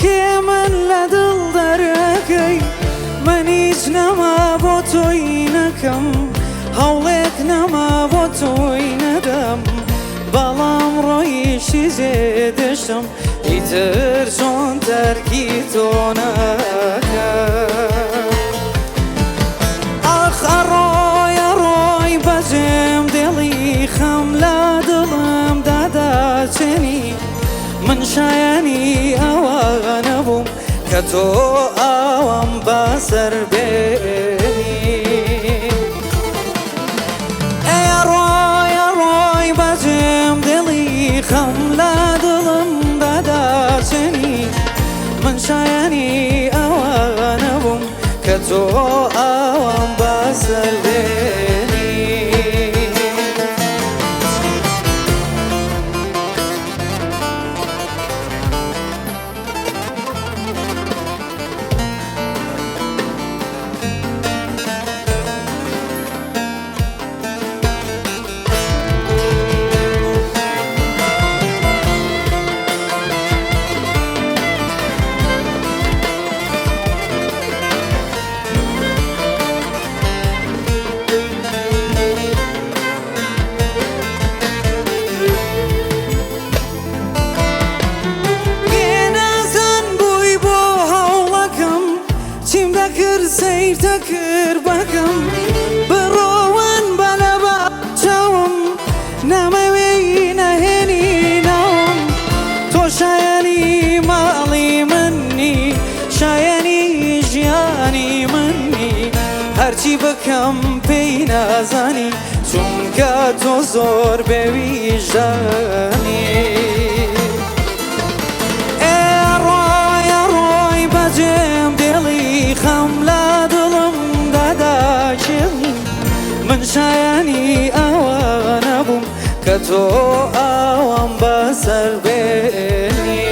کێ من لە دڵ دەرەکەی؟ من هیچ نەما بۆ تۆی نەکەم، هەوڵێک نەما بۆ تۆی نەدەم، بەڵام ڕۆیشتی جێدێشتم، ئیتر چۆن تەرکی تۆ نەکەم؟ ئاخ ئەڕۆی ئەڕۆی بەجێم دێڵی، خەم لە دڵم داداچێنی، من شایەنی ئەوە نەبووم کە تۆ ئاوام بەسەر بێنی. ئەی ئەڕۆی ئەڕۆی بەجێم دێڵی، خەم لە دڵم داداچێنی، من شایەنی ئەوە نەبووم کە تۆ ئاوام بەسەر بێنی. بێنازان بووی بۆ هەوڵەکەم، چیم دەکرد سەیر دەکرد بەکەم، بڕۆوان بە لەبە چاوم، نامەوێی نەهێنی ناوم، تۆ شایەنی ماڵی منی، شایەنی ژیانی منی، هەرچی بکەم پێی نازانی، چونکە تۆ زۆر بێویژدانی. ئێ ئەڕۆی ئەڕۆی بەجێم دێڵی، خەم لە دڵم داداکێڵی، من شایەنی ئەوە نەبووم کە تۆ ئاوام بەسەر بێنی.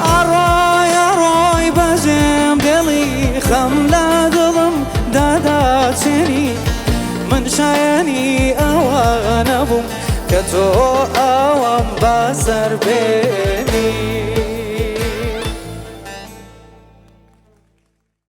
ئەڕۆی ئەڕۆی بەجێم دێڵی، خەم لە دڵم داداچێنی، من شایەنی ئەوە نەبووم کە تۆ ئاوام بەسەر بێنی.